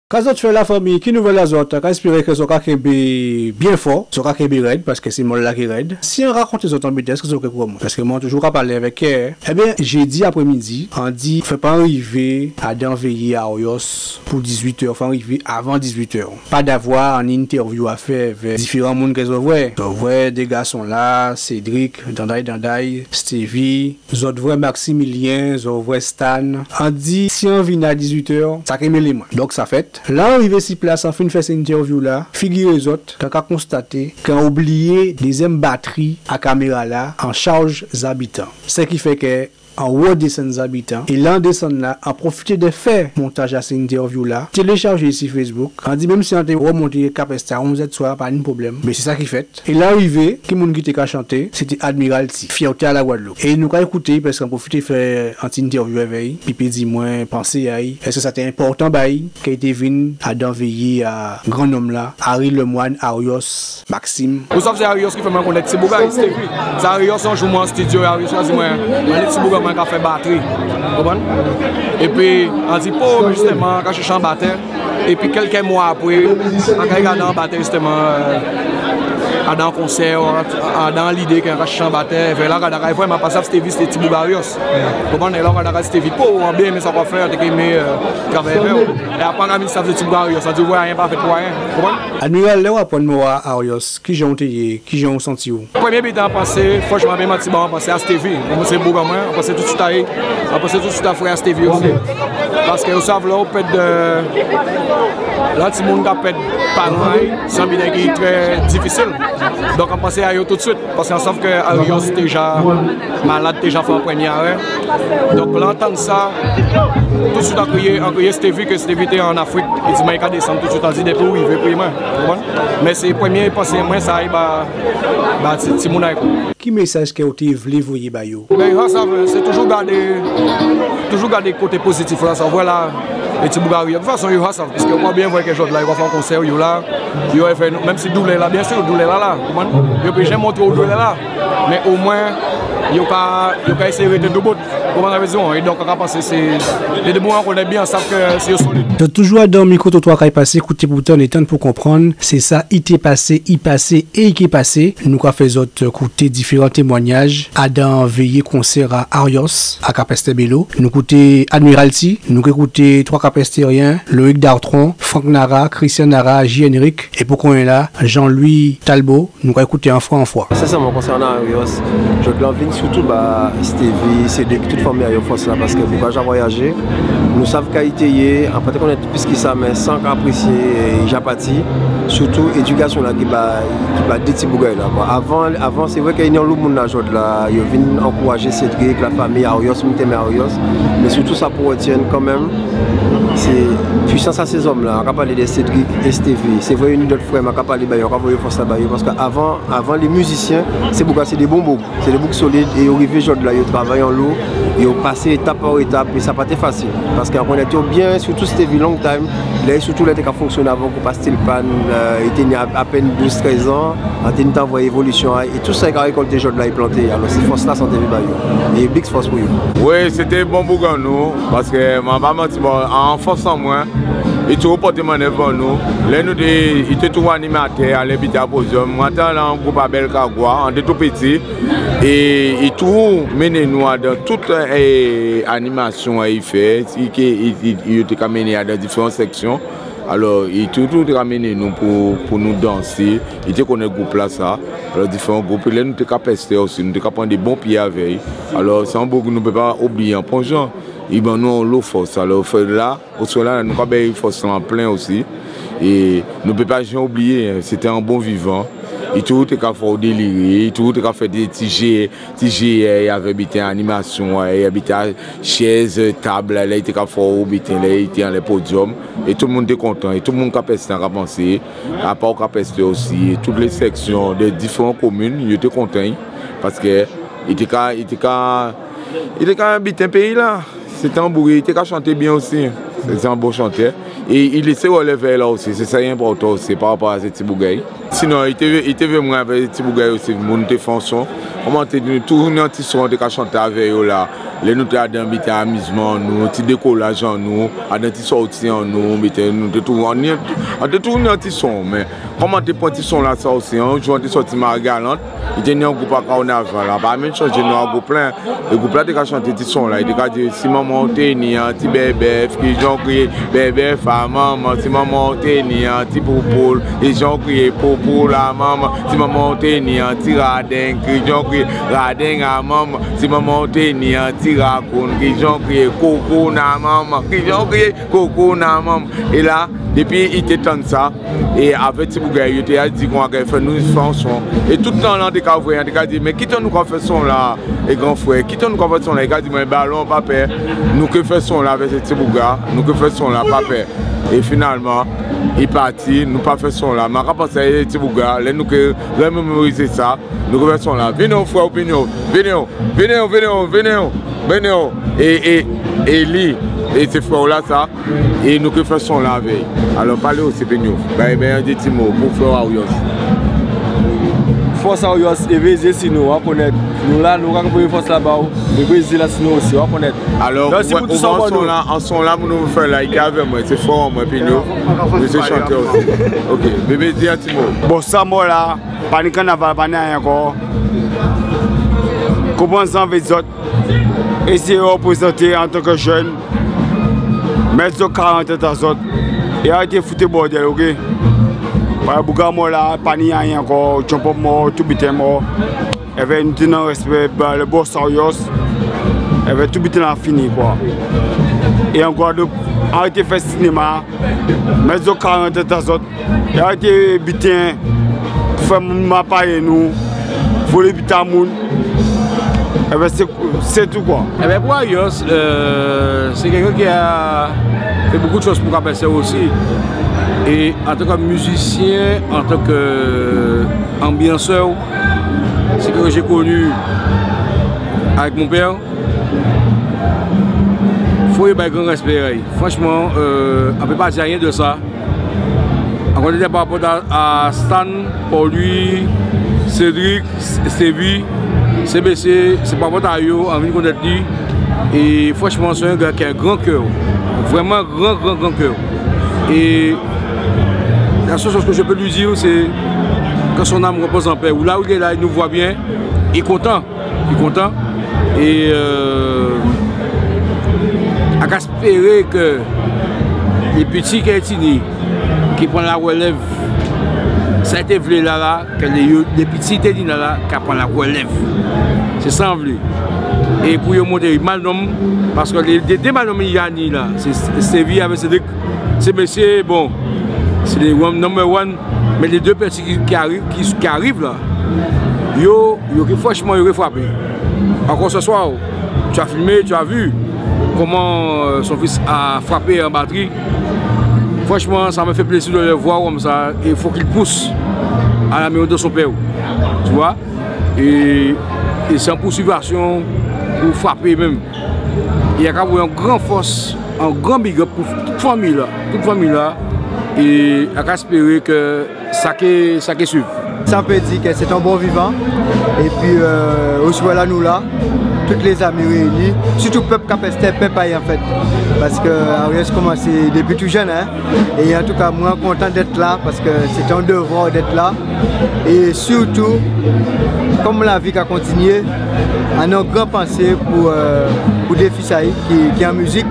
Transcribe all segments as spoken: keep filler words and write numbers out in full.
Ka zòt fè, lafanmi? Ki nouvèl a zòt? An ka èspéré kè zòt ka kenbé byen fò, zòt ka kenbé rèd, paskè sé mòl-la ki rèd. Si an rakonté zòt on biten, èskè zòt ké kwè mwen? Paskè mwen toujou ka palé avèk kè. Ében, jédi aprémidi, an di fò pa an rivé adan véyé Arios pou dizuitè, fò an rivé avan dizuitè. Padavwa an entèvyou a fè avè diféran moun kè zòt vwè. Zòt vwè dé gason-la, Cédric, Danday Danday, Stevie, zòt vwè Maximilien, zòt vwè Stan. An di si an vin a dizuitè, sa ké mélé mwen. Donk sa fèt. Lè an rivé si plas, an fin fè sé entèvyou-la, figiré zòt kè an ka konstaté kè an oubliyé dézyèm batri a kaméra-la an chaj Zabitan. Sa ki fè kè an wè désann Zabitan. É lè an désann la, an pwofité dè fè montaj a sé entèvyou-la, téléchajé si Facebook. An di menm si an té wè monté Kapèstè a onzè d'swa, pa ni pwoblèm. Mé sé sa ki fèt. É lè an rivé, ki moun ki té ka chanté? Sé té Admiralty, Fyèté a la Gwadloup. É nou ka kouté, paskè an pwofité fè on ti entèvyou avè'y, pi i pé di mwen pansé a'y, èskè sa té enpòtan ba'y kè i té vin adan véyé a gran nonm-la, Harry Lemoine, Arios, Maxime. Ou sav sé Arios ki fè mwen konnèt Ti Boug a Stevie. Sé Arios, on jou mwen an estidyo, Arios la di mwen, "Anni Ti Boug a mwen ka fè batri." Ou konprann? Épi an di, "Po, mé jistèman, an ka chèché on batè." Épi kèlkè mwa apré, an ka gadé on batè jistèman, euh, adan on konsè, adan lidé kè an ka chèché on batè. Vè la, gadé, vrèman, pa sav Stevie sé Ti Boug Arios. Ou konprann? É la, gadé, Stevie, po, an byen enmé sa ou ka fè, an té ké enmé, euh, travay avè'w. É apré, an ka vin sav sé Ti Boug Arios, an di, "Wè, ayen pa fèt pou ayen." Ou konprann? Admiral, lè ou aprann mo a Arios, kijan ou té yé, kijan ou santi'w? Prèmyé biten an pansé, franchman, pa manti ba'w, an pansé a Stevie. An pansé boug an mwen, an pansé toutswit a li. An pansé toutswit a frè a Stevie osi. Paskè ou sav lè ou pèd, euh, lè on timoun ka pèd paran a'y, sé on biten ki trè difisil. Donk an pansé a yo toutswit. Paskè an sav kè Arios té ja malad, té ja fè on prèmyé arè. Donk lè an tann sa, toutswit an kriyé, an kriyé Stevie, kè Stevie té an Afrik. I di mwen i ka désann toutswit, an di dépi ou rivé, kriyé mwen. Ou konprann? Mé sé prèmyé pansé mwen sa, i ba, ba ti, timoun a'y. Ki mésaj kè ou té vlé voyé ba yo? Ben, yo sav, sé toujou gadé, toujou gadé koté pozitif-la, sa, vwala. É Ti Boug Arios, tout fason, yo sav, paskè ou pa byen vwè kè jòdla, yo ka fè on konsè, yo la, yo fè, menm si doulè-la, byen si doulè-la la, ou konprann? Yo pé janm montré'w doulè-la, mé omwen, yo ka, yo ka éséyé rété doubout, ou konprann sa vé di, é donk, an ka pansé sé, lé dé boug an konnèt byen, an sav kè sé yo solid. Donk, toujou adan Mikrotrotwa kay pasé, kouté pou tann é tann pou konprann, sé sa, i té pasé, i pasé é i ké pasé. Nou ka fè zòt kouté diféran témwanyaj adan véyé konsè a Arios a Kapèstè Bélo. Nou kouté Admiralty, nou ké kouté twa Kapèstéryen, Loïc Dartron, Franck Nara, Christian Nara, J. Henrick, é pou konyéla, Jean-Louis Talbot, nou ka kouté an fwa an fwa. Sensèman, konsènan Arios, jòdla an vin sitou ba Stevie, Cédric, tout fanmi a yo fòs-la, paskè boug-la ja vwayajé. Nou sav ka i té yé, an pa té konnèt plis ki sa, mé sa an ka aprésyé, é, i ja pati. Sitou édikasyon-la ki ba, ki ba dé ti boug-la, kwa. Avan, avan, sé vré kè i ni anlo moun-la jòdla, yo vin ankourajé Cédric, lafanmi, Arios, moun té enmé Arios. Mé sitou sa pou rètyenn kanmenm, sé pwisans a sé zòm-la. An ka palé dè Cédric é Stevie. Sé vré, ni dòt frè, mé an ka palé ba yo, an ka voyé fòs-la ba yo. Paskè avan, avan lé mizisyen, sé boug-la sé dé bon boug. Sé dé boug solid é yo rivé jòdla, yo travay anlo, yo pasé étap pa étap, é sa pa té fasil. Paskè an konnèt yo byen, sitou Stevie long time, lè, sitou lè té ka fonksyoné avan gwoup a Steel Pan, euh, i té ni a, apèn douz, trèz an, an té ni tan vwè évolisyon, é tout sa i ka rékòlté jòdla i planté, alò sé fòs-la sa an té vlé ba yo. É big fòs pou yo. Wi, sé té bon boug an nou, paskè, man pa manti, bon, an fòs an mwen, i toujou pòté mannèv ban nou. Lè nou té, i té toujou animatè, alè biten a podyòm. Mwen té adan gwoup a Bèl Kagwa, an té tou piti. É i toujou mennen nou adan tout, é, animasyon i fè, i ké, i, i, yo té ka mennen adan diféran sèksyon. Alò, i toujou té ka mennen nou pou, pou nou dansé. I té konnèt gwoup-la sa. Alò, diféran gwoup, lè nou té ka pèstè osi, nou té ka pran dé bon pyé avè-y. Alò, sé on boug nou pé pa oubliyé an pon jan. I ban nou onlo fòs. Alò, fè la, oswè-la, nou ka ba'y fòs-la an plen osi. É nou pé pa janmen oubliyé, sé té on bon vivan. I toujou té ka fè'w déliré, i toujou té ka fè dé ti jé, ti jé, é, avè biten animasyon, é, biten a chèz, tab, lè i té ka fè'w biten, lè i té anlè podyòm. É tout moun té kontan, é tout moun Kapèstè ka pansé, apa Kapèstè osi, é tout lé sèksyon dè diféran komin, yo té kontan, paskè i té ka, i té ka, i té ka biten péyi-la. Sé té on boug, i té ka chanté byen osi. Sé té on bon chantè. É i lésé rèlèv-la osi. Sé sa ki enpòtan osi pa rapò a sé ti boug-la. Sinon, i té, i té vlé mwen avè ti boug-la osi, moun té fè on son. Kouman té di nou, tou ni on ti son, té ka chanté avè yo la. Lè nou té adan biten amizman an nou, ti dékolaj an nou, adan ti sòti an nou, biten nou té tou, an, an té tou ni an ti son, mé kòman an té pran ti son-lasa osi, an jou an té sòti Marigalant, i té ni an gwoup a kannaval, an pa menm chonjé non a gwoup-la, é gwoup-la té ka chanté ti son-la, i té ka di, si manman'w té ni an ti bèbèf, kijan ou kriyé, bèbèf a manman, si manman'w té ni an ti poupoul, kijan ou kriyé, poupoul a manman, si manman'w té ni an ti radeng, kijan ou kriyé, radeng a manman, si manman'w té ni an ti rakoun, kijan ou kriyé, koukoun a manman, kijan ou kriyé, koukoun a manman. É la, dépi i té tann sa, é avè ti boug-la, yo té al di kon sa kè fò nou fè on son. É tout tan-la, an té ka vwè, an té ka di, mé ki tan nou ka fè son-la, é gran frè, ki tan nou ka fè son-la, i ka di mwen, balon, pa pè, nou ké fè son-la avè sé ti boug-la, nou ké fè son-la, pa pè. É finalman, i pati, nou pa fè son-la. Mé an ka pansé a ti boug-la, lè nou ké rémémorizé sa, nou ké fè son-la. Vini, frè, vini, vini, vini, vini, vini, vini, é, é, é li, é sé frè-la sa, é nou ké fè son-la avè'y. Alò, palé osi, vini, ba, ben, di ti mo pou frè Arios. Fòs Arios, é vézé si nou, an konnèt. Nou la, nou ka voyé fòs-la ba'w, é vézé la si nou osi, an konnèt. Alò, donk, si ou pou tou sa, an son-la, an son-la, pou nou fè la, i ké avè mwen, sé frè mwen, vini, nou sé chantè osi. Ok, bébé, di an ti mo. Bon, sa mò la, pa ni kannaval, pa ni ayen ankò. Konprann sa an vé di zòt. Éséyé rèprézanté antan kè jenn. Mèt zòt kari an tèt a zòt. É arété fouté bòdèl, ok? Paskè boug-la mò la, pa ni ayen ankò, Djanpòt mò, tout biten mò. Èvè nou té ni rèspè ba lè bòs Arios. Èvè tout biten-la fini, kwa. É an Gwadloup, arété fè sinéma. Mèt zòt kari an tèt a zòt. É arété biten pou fè moun mapayé nou, volé biten a moun. Ében, sé, sé tou, kwa. Ében, pou Arios, euh, c'est quelqu'un qui a fait beaucoup de choses pour Cap-Esther aussi. Et en tant que musicien, en tant que, euh, ambianceur, c'est quelqu'un que j'ai connu avec mon père. Fo yo bay gran rèspè a-y. Franchman, euh, an pé pa di ayen dè sa. An konnèt pa rapò a, a Stan, Paul-Louis, Cédric, Stevie, sé mésyé, sé pa rapò a yo an vin konnèt li. É franchman, sé on gars ki a on gran kè. Vréman gran, gran, gran kè. É la seule chose que je peux lui dire, c'est que son âme repose en paix. Ou la ou lé la, i nou vwa byen, i kontan. Ki kontan. É, euh, an ka èspéré kè lé piti kè i tini, ki pran larèlèv, sa i té vlé la la, kè lé, lé piti i té ni la la, ka pran larèlèv. Sé sa an vlé. É pou yo montré malnonm, paskè lé, lé dé malnonm i ni la, sé, sé Stevie avè Cédric, sé mésyé, bon, sé lé one, number one, mé lé dé pèsi ki, ki ariv, ki, ki ariv la, yo, yo ké, franchman, yo ké frapé. Encore ce soir, tu as filmé, tu as vu comment, euh, son fils a frappé en batterie. Franchement, ça me fait plaisir de le voir comme ça. Il faut qu'il pousse à la manière de son père. Tu vois? Et, et c'est en poursuivation pour frapper même. É an ka voyé on gran fòs, on gran big up pou tout fanmi-la, tout fanmi-la. É an ka èspéré kè sa ké, sa ké suiv. Sa an pé di kè sé on bon vivan. Épi, euh, oswè-la nou la, tout lé zanmi réini, sirtou pèp Cap-Esther, pèp a-y anfèt. Paskè Arios koumansé dépi tou jenn, en. É antouka, mwen kontan d'èt la, paskè sé on dévwa d'èt la. É sirtou, kòm lavi ka kontinyé, an on gran pansé pou, euh, pou dé fis a-y ki, ki an mizik.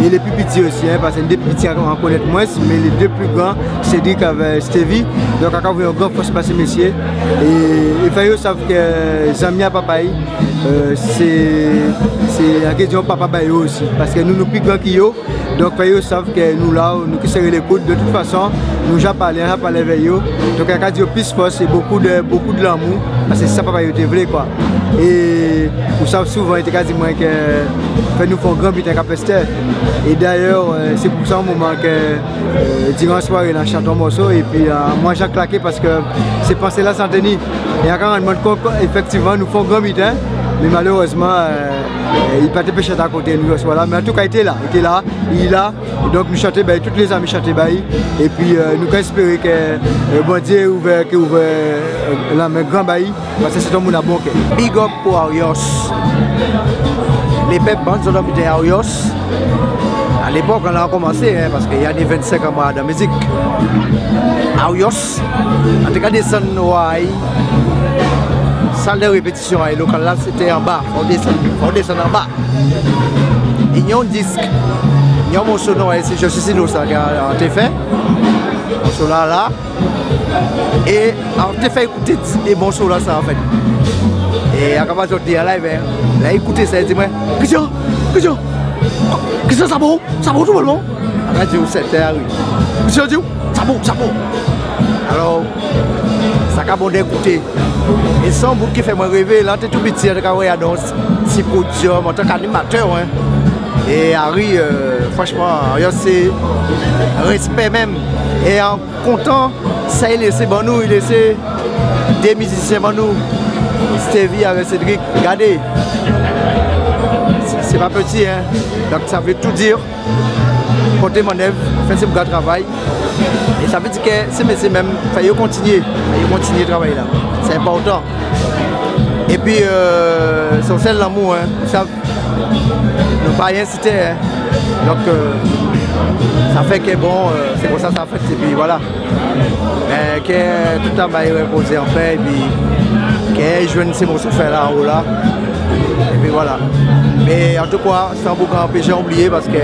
É lé pli piti osi, en, paskè dé pli piti an, an konnèt mwens, mé lé dé pli gran, Cédric avè Stevie. Donk, an ka voyé on gran fòs ba sé mésyé. É, é fè yo sav kè zanmi a papa-y, euh, sé, sé, an ké di, on papa ba yo osi. Paskè nou, nou pli gran ki yo. Donk, fè yo sav kè nou la, nou ké séré lé koud. De tout fason, nou ja palé, ja palé avè yo. Donk, an ka di yo plis fòs é bokou dè, bokou dè lanmou. Paskè sé sa papa yo té vlé, kwa. É ou sav, souvan, yo té ka di mwen kè fò nou fè on gran biten Cap-Esther. É dayè, euh, sé pou sa, on moman kè, euh, diran swaré-la, an chanté on mòso, épi, euh, mwen, jan klaké, paskè sé pansé-la sa an té ni. É an ka rann mwen kont kè, éfèktivman, nou fè on gran biten, mé malérèzman, euh, euh, i pa té pé chanté akoté nou, vwala. Mé antouka, i té la, i té la, i la. É donk, nou chanté ba-y, tout lé zanmi chanté ba-y. Épi, euh, nou ka èspéré kè, euh, Bondyé ouvè, kè ouvè, euh, lanmen gran ba-y, paskè sé on moun a bon kè. Big up pou Arios. Épèp, bann zòn abité Arios. A lépòk, an la koumansé, en, paskè i ni vennsenk an mwen adan mizik. Arios, an té ka désann wè sal dè répétisyon, é lokal-la, sété anba. Fò désann, fò désann anba. É ni on disk, ni on moso, non, é sé José Sino sa ki an té fè. Moso-la, la. É an té fè kouté, é moso-lasa, anfèt. É an ka pa sòti an live, en. Lè i kouté sa, i di mwen, "Christian, Christian, Christian, sa bon, sa bon tou bon, non?" An ka di'w, "Sèt è, wi." "Christian," di'w, "sa bon, sa bon." Alò, sa ka bon dè kouté. É sé on boug ki fè mwen révé, lè an té tou piti, an té ka wè adan on ti podyòm, antan k'animatè, en. É Harry, euh, franchman, Arios, sé rèspè menm. É an kontan sa i lésé ban nou, i lésé dé mizisyen ban nou, Stevie avè Cédric. Gadé, sé, sé pa piti, en. Donk, sa vé tou di, pòté mannèv, fè sé boug-la travay. É sa vé di kè sé mésyé menm, fò yo kontinyé, fò yo kontinyé travay-la. Sé enpòtan. Épi, euh, sé on sèl lanmou, en. Sa, nou pa ayen sité, en. Donk, euh, sa fè kè bon, euh, sé konsa sa fèt, épi vwala. Mé kè tout nanm a'y répozé an pè, épi kè i jwenn sé moso fè-la anwo la. Épi vwala. Mé antouka, sé on boug an pé janmen oubliyé paskè,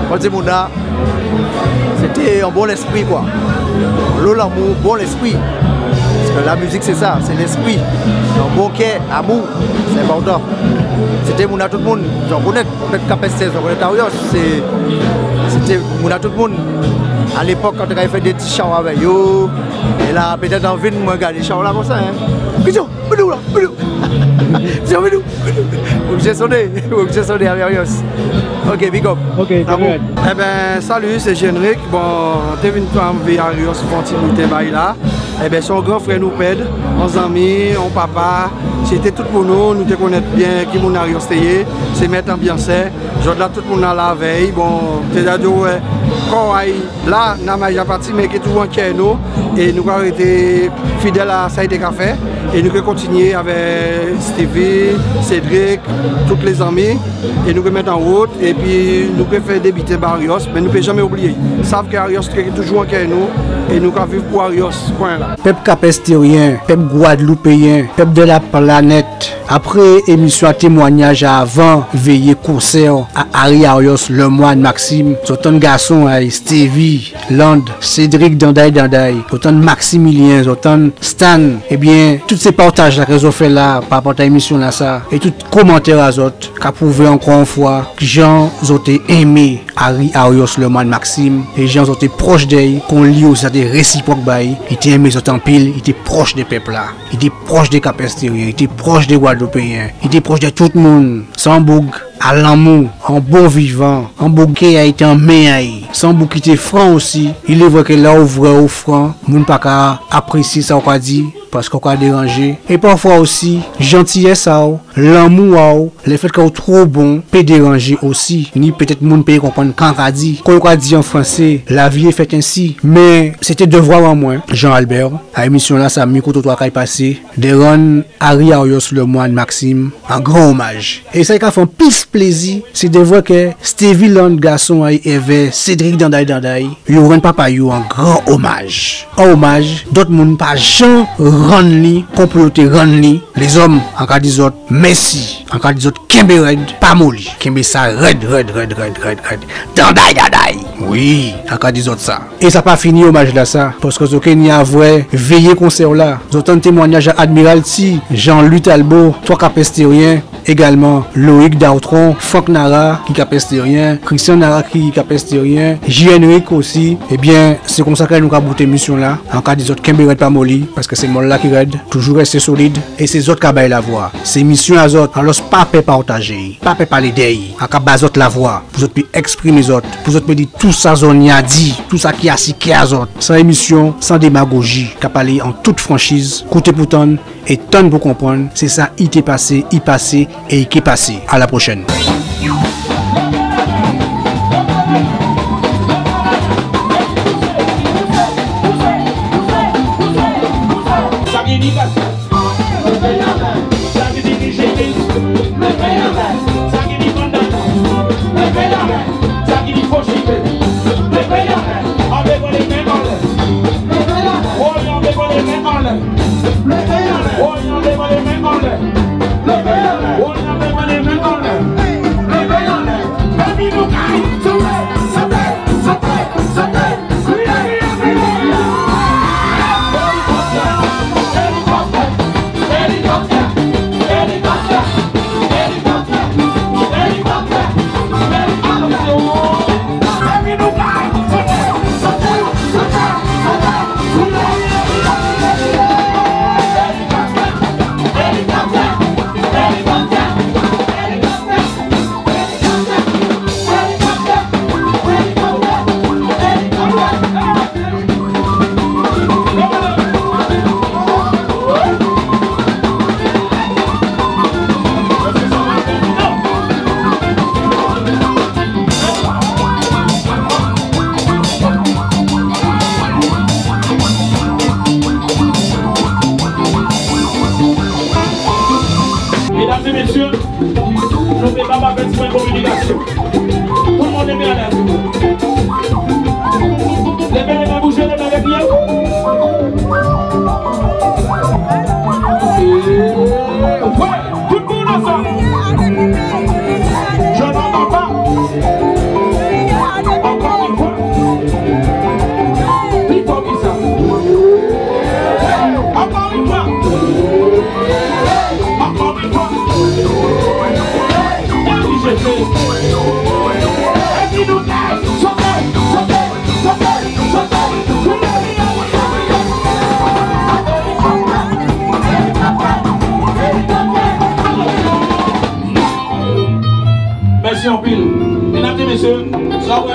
kon di moun-la, sété on bon lèspri, kwa. Lo lanmou, bon lèspri. Paskè lamizik, sé sa, sé lèspri. On bon kè, lanmou, sé enpòtan. Sété moun a tout moun, zò konnèt, konnèt Kapèstè, zò konnèt Arios, sé, sété moun a tout moun. A lépòk, kan té ka fè dé ti show avè yo, é la, pétèt an vin, mwen gadé show-la konsa, en. Bidou, bidou la, bidou. Bidou, bidou, bidou. Ou oblijé soné, ou oblijé soné avè Arios. Ok, big up. Ok, Lanmou. Ében, sali, sé Générique. Bon, té vin pou envité Arios pou on ti bout biten ba-y la. Ében, sé on gran frè nou pèd, on zanmi, on papa. Sété tout pou nou, nou té konnèt byen ki moun Arios té yé. Sé mèt anbyansè. Jòdla tout moun la la avè-y. Bon, té ja di, wè, kò a-y la, nanm a-y ja pati, mé ki toujou an kè nou. É nou ka rété fidèl a sa i té ka fè. É nou ké kontinyé avè Stevie, Cédric, tout lé zanmi. É nou ké mèt an wout, épi nou ké fè dé biten ba Arios, mé nou pé janmen oubliyé-y. Sav kè Arios ké toujou an kè nou, é nou ka viv pou Arios, pwen la. Pèp kapèstéryen, pèp gwadloupéyen, pèp dè la planèt. Apré émisyon a témwanyaj avan véyé konsè a Harry Arios Lemoine Maxime, zòt tann gason a-y, Stevie, Land, Cédric Danday Danday, zòt tann Maximilien, zòt tann Stan, ében, tout sé pawtaj-la kè zòt fè la, pa rapò a émisyon-lasa, é tout komantè a zòt, ka pwouvé ankò on fwa jan zòt té enmé Harry Arios Lemoine Maxime, é jan zòt té pwòch dè-y, kon li osi sa té résipwòk ba-y, i té enmé zòt anpil, i té pwòch dè pèp-la, i té pwòch dè kapèstéryen, i té pwòch dè gwadloupéyen, i té pwòch dè tout moun. Sé on boug a lanmou, on bon vivan, on boug kè a-y té an men a-y. Sé on boug ki té fran osi. I lé vré kè lè ou vré ou fran, moun pa ka aprésyé sa ou ka di, paskè ou ka déranjé. É pafwa osi, jantiyès a-w, lanmou a-w, lèfèt kè ou two bon, pé déranjé osi. Ni pétèt moun pé konprann kan ou ka di. Kon yo ka di an fransé, la vie est faite ainsi. Mé sété dèvwa an mwen, Jean Albert, a émisyon-lasa, Mikrotrotwa kay pasé, dè rann Harry Arios Lemoine Maxime on gran omaj. É sa i ka fè an plis plézi, sé dè vwè kè Stevie Land, gason a-y, èvè Cédric Danday Danday, yo rann papa yo on gran omaj. On omaj dòt moun pa jan rann li kon pou yo té rann li. Lézòm, an ka di zòt mèsi. An ka di zòt kenbé rèd, pa moli. Kenbé sa rèd, rèd, rèd. Danday, danday. Wi, an ka di zòt sa. É sa pa fini omaj-lasa, paskè zòt ké ni a vwè véyé konsè-la. Zòt tann témwanyaj a Admiralty, Jean-Louis Talbot, twa kapèstéryen, égalman Loïc Dautron, Franck Nara ki kapèstéryen, Christian Nara ki kapèstéryen, J. Henrick osi. Ében, sé konsa kè nou ka bout émisyon-la. An ka di zòt kenbé rèd, pa moli, paskè sé mòn-la ki rèd, toujou rèsté solid, é sé zòt ka ba-y lavwa. Sé misyon a zòt, alò pa pè pawtajé-y, pa pè palé dè-y. An ka ba zòt lavwa pou zòt pé èksprimé zòt, pou zòt pé di tou sa zòt ni a di, tou sa ki asi kè a zòt, san émisyon, san démagoji, ka palé an tout franchiz, kouté pou tann é tann pou konprann, sé sa i té pasé, i pasé é i ké pasé. A la pwochèn.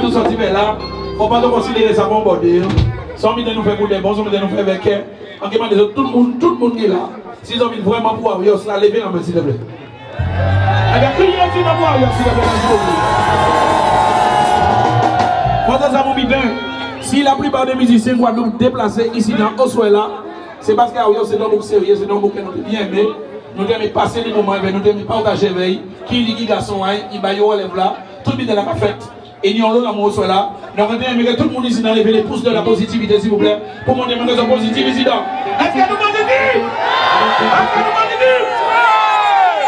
nou sòti vè la, fò pa nou konsidéré sa kon bòdé. Sa nou mèt nou fè pou dè bon, sa nou mèt nou fè vè kè. An ké mandé zòt, tout moun, tout moun ki la, si zòt vin vrèman pou Warriors la, lévé lanmen, silvouplé. Ében, kriyé ti non pou Warriors, silvouplé, mèsi bokou. Fò sa, sa, mon biten. Si laplipa dé mizisyen Gwadloup déplasé isidan oswè-la, sé paskè Warriors sé on boug sèryé, sé on boug kè nou té byen enmé. Nou té enmé pasé dé moman avè-y, nou té enmé pawtajé avè-y. Ki li, ki gason a-y, i ba yo rèlèv-la. Tout biten-la ka fèt. É ni onlo lanmou oswè-la. Donk, an té enmé kè tout moun isidan lévé lé pous dè la pozitivité, silvouplé, pou montré mwen kè zòt pozitif isidan. Èskè nou pozitif? Èskè nou pozitif?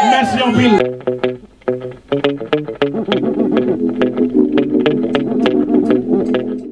Mèsi anpil.